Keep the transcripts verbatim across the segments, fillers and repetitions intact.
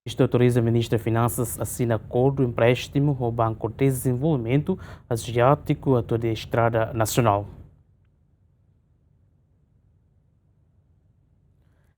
Ministru autoriza Ministra Finansas asina akordu empréstimu ho Banku Dezenvolvimentu Aziátiku atu adia estrada nasionál.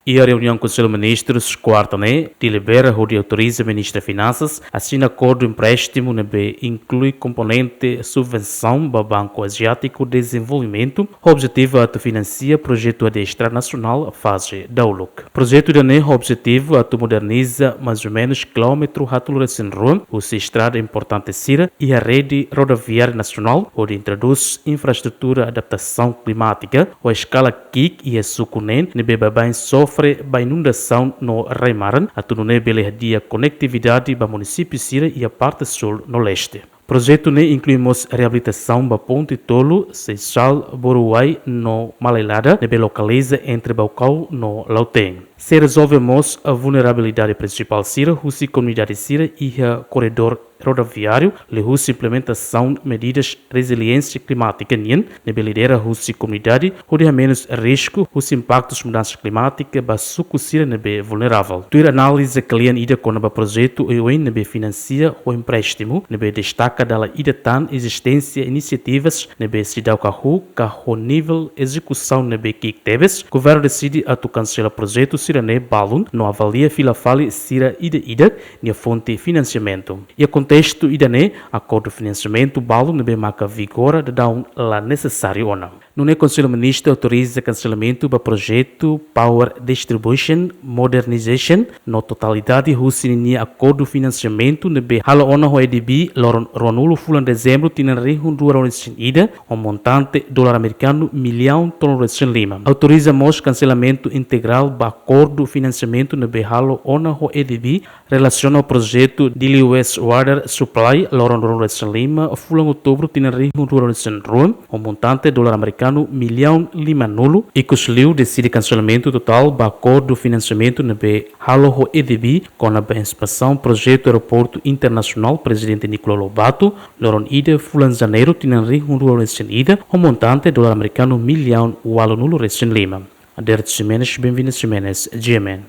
Iha reuniaun Konsellu Ministrus, kuarta ne'e, delibera hodi autoriza Ministra Finansas asina akordu empréstimu ne'ebé inklui komponente subvensaun ba Banku Aziátiku Dezenvolvimentu, ho objetivu atu finansia projetu adia estrada nasionál faze dauluk. Projetu ida-ne'e ho objetivu atu moderniza mais ou menus kilómetru haatnulu-resin-rua husi estrada importante sira iha rede rodoviária nasionál, hodi introdús infraestrutura adaptasaun klimátika ho eskala ki'ik iha suku neen ne'ebé baibain sofre ba inundasaun no rai-maran, atu nune'e bele hadi'a konetividade ba munisípiu sira iha parte súl no leste. Projetu ne'e inklui mós reabilitasaun ba ponte tolu, Seixal, Boruai no Malailada, ne'ebé lokaliza entre Baucau no Lautém. Sei rezolve mós vulnerabilidade prinsipál sira husi komunidade sira iha korredór rodoviáriu, liuhusi implementasaun medidas reziliénsia klimátika nian, ne'ebé lidera husi komunidade, hodi hamenus risku husi impaktus mudansa klimátika ba suku sira ne'ebé vulneravel. Tuir análize kle'an ida kona-ba projetu oioin ne'ebé finansia ho empréstimu, ne'ebé destaka dala ida tan ezisténsia inisiativas ne'ebé seidauk hahú ka ho nivel ezekusaun ne'ebé ki'ik tebes, governu deside atu kansela projetu sira-ne'e balun no avalia fila fali sira ida-idak nia fonte finansiamentu. Iha kontestu ida-ne'e, akordu finansiamentu balun ne'ebé maka vigora daudaun la nesesáriu ona. Nune'e Konsellu Ministru autoriza kanselamentu ba projetu Power Distribution Modernization no totalidade husi ninia akordu finansiamentu ne'ebé halo ona ho ADB loron ruanulu fulan Dezembru tinan rihun rua ruanulu-resin-ida, ho montante dolar amerikanu millaun tolunulu-resin-lima. Autoriza mós kanselamentu integrál ba akordu finansiamentu ne'ebé halo ona ho ADB relasiona ho projetu Dili Waste Water Supply loron ruanulu-resin-lima fulan Outubru tinan rihun rua ruanulu-resin-rua, ho montante dolar amerikanu millaun limanulu. Ikusliu deside kanselamentu totál ba akordu finansiamentu ne'ebé halo ho ADB kona-ba inspesaun projetu Aeroportu Internasionál Prezidente Nicolau Lobato, loron ida fulan Janeiru tinan rihun rua ruanulu-resin-ida, ho montante dolar amerikanu millaun ualunulu-resin-lima. Aderito Ximenes, Benvinda Ximenes, G M N.